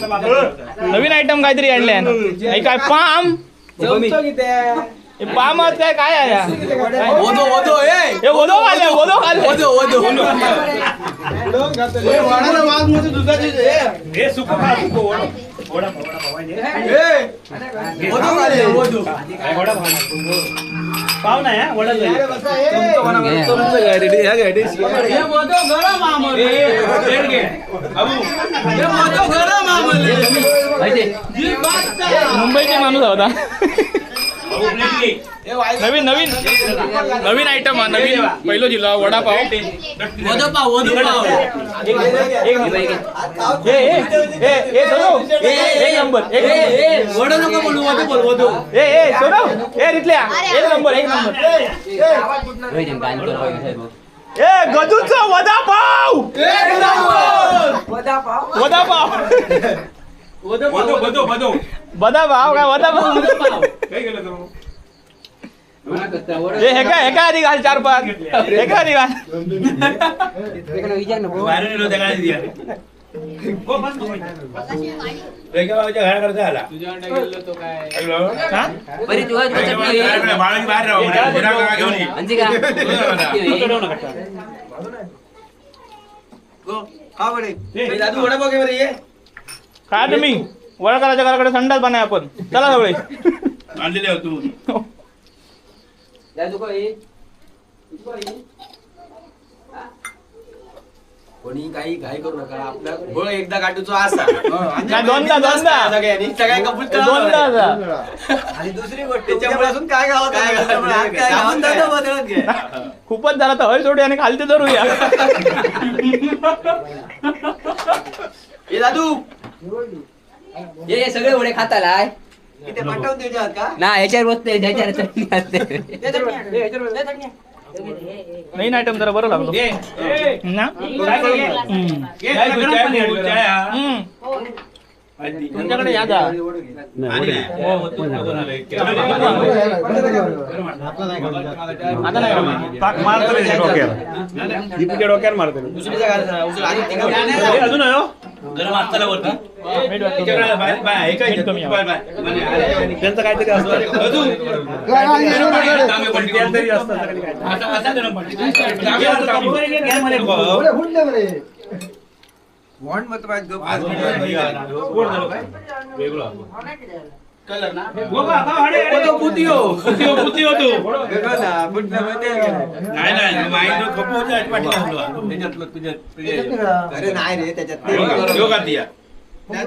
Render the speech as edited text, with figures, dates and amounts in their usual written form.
नवीन आयटम काहीतरी आणले. हे काय पाम? हे पामच काय काय आहे? वदो वदो ए हे वदो खाल्ले, वदो खाल्ले. वदो वदो. हे सुको खा, सुको वडो. वडा वडा पाव आहे. वदो खाल्ले वदो. पाव नाही हा, वडा जाईल. हे वदो गरम आमले. प्लेट घे अबू. हे वदो गरम आमले. जी बात. मुंबईचे माणूस होता. अबू प्लेट घे. नवीन नवीन नवीन आयटम हा, नवीन पहिलो जिल्हा वडापाव. वदो पाव वदो पाव. एक ए ए ए ए सोनू, एक नंबर, एक ए नंबर. ए वडो नको बोलू, वदो बोल वदो. ए ए सोनू, ए रितल्या, एक नंबर, एक नंबर. ए गजूचा वडापाव. एक नंबर. वडापाव. वदो पाव. वदो वदो वदो. वडापाव काय वडापाव. काय गेलं तू? ए हे काय, हे काय आधी घाल, चार पाच हे काय आधी घाल. बाहेरून येलो त्या काय दिया. हो बस तू. रेखा बाबाच्या घराकडे आला. हा? बाळाची बाहेर राहू काका घेऊन ये. दादू वडापाव घे बरं ये. काय तुम्ही वडकराच्या घराकडे संडास बनाय आपण, चला सगळे. आणलेले हो तू. कोणी काही घाई करू नका, आपला घोळ एकदा गाठूचो असा. नाही, दोनदा दोनदा. सगळ्यांनी सगळ्या कबूल करा. दोनदा असा. आणि दुसरी गोष्ट त्याच्यापासून काय गावात काय बदलत घे. खूपच झाला तर हय सोडूया आणि खालती धरूया. ए दादू हे सगळे वडे खातालाय. इथे पाठवून देऊ का? ना ह्याच्यावर बसते, ह्याच्यावर चटणी असते. नवीन आयटम जरा बरं लागलो ना. हम्म. हम्म. तुमच्याकडे या जा. आता नाही का? पाक मारतो रे डोक्यावर, दीपूच्या डोक्यावर मारतो. दुसरी जागा उचल आणि तिकडे. हे अजून आहे हो. गरम असताना वरती. मीठ कमी आहे. त्यांचं काहीतरी असतं. तरी असतं. अरे नाही रे त्याच्यात.